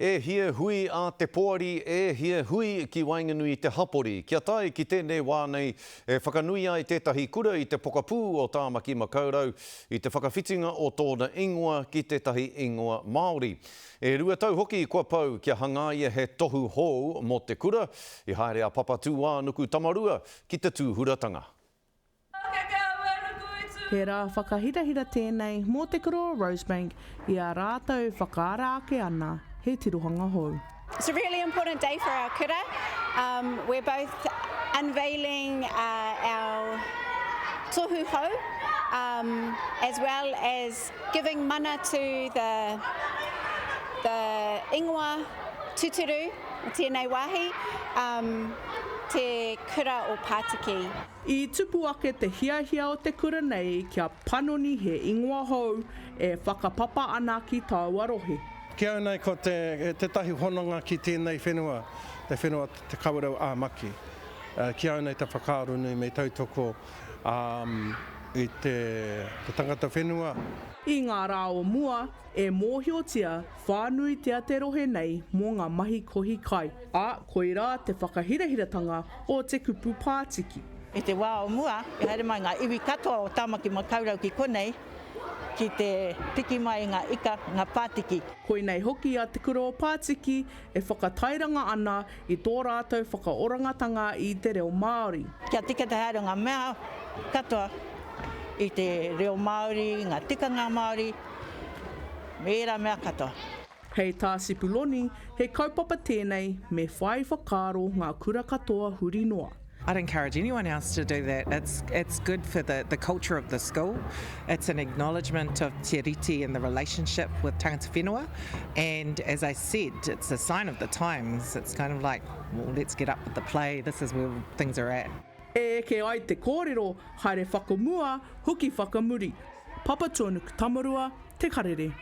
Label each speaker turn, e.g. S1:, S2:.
S1: E hia hui a te poari, e hia hui ki waenganui i te hapori. Kia tae ki tēnei wā nei e whakanui ai tētahi kura i te pokapū o Tāmaki Makaurau i te whakawhitinga o tōna ingoa ki tētahi ingoa Māori. E rua tau hoki kua pau kia hangaia he tohu hou mō te kura, i haere a Papatūānuku Tamarua ki te tūhuratanga.
S2: He rā whakahirahira tēnei mō te kura o Rosebank i a rātou whakaara ake ana he tirohanga hou.
S3: It's a really important day for our kura. Um, we're both unveiling uh, our tohu hou, um, as well as giving mana to the, the ingoa tuturu o tēnei wāhi, um, te kura o Pātiki.
S2: I tupu ake te hiahia o te kura nei kia panoni he ingoa hou e whakapapa ana ki taua rohe.
S4: Ki au nei ko te tētahi hononga ki tēnei whenua, te whenua Te Kawerau ā Maki. Ki au nei te whakaaro nui me tautoko i te tangata whenua.
S2: I ngā rā o mua, E mōhiotia whānuitia te rohe nei mō ngā mahi kohi kai, ā, koirā te whakahirahiratanga o te kupu pātiki.
S5: I te wā o mua, i haere mai ngā iwi katoa o Tāmaki Makaurau ki konei ki te piki mai i ngā ika, ngā pātiki.
S2: Koinei hoki a Te Kura o Pātiki e whakatairanga ana i tō rātou whakaorangatanga i te reo Māori.
S5: Kia tika te haere o ngā mea katoa i te reo Māori, ngā tikanga Māori, me ērā mea katoa.
S2: Hei tā Sipuloni, he kaupapa tēnei me whai whakaaro ngā kura katoa huri noa.
S6: I'd encourage anyone else to do that, it's it's good for the the culture of the school, it's an acknowledgement of Te Riti and the relationship with tangata whenua and as I said it's a sign of the times, it's kind of like well let's get up with the play, this is where things are at.
S2: E eke ai te kōrero, haere whakamua, hoki whakamuri. Papatuanuku Tamarua, Te Karere.